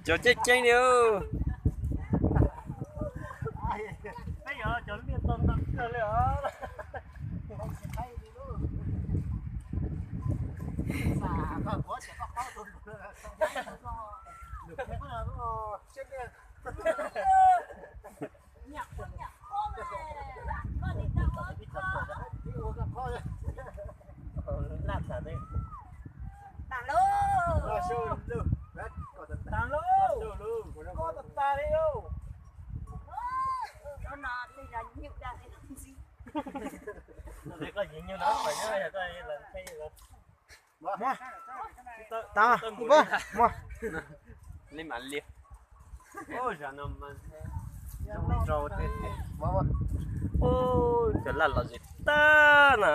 Cov ceeb ceeb li. Li mas li. Cov laj los zis tag na.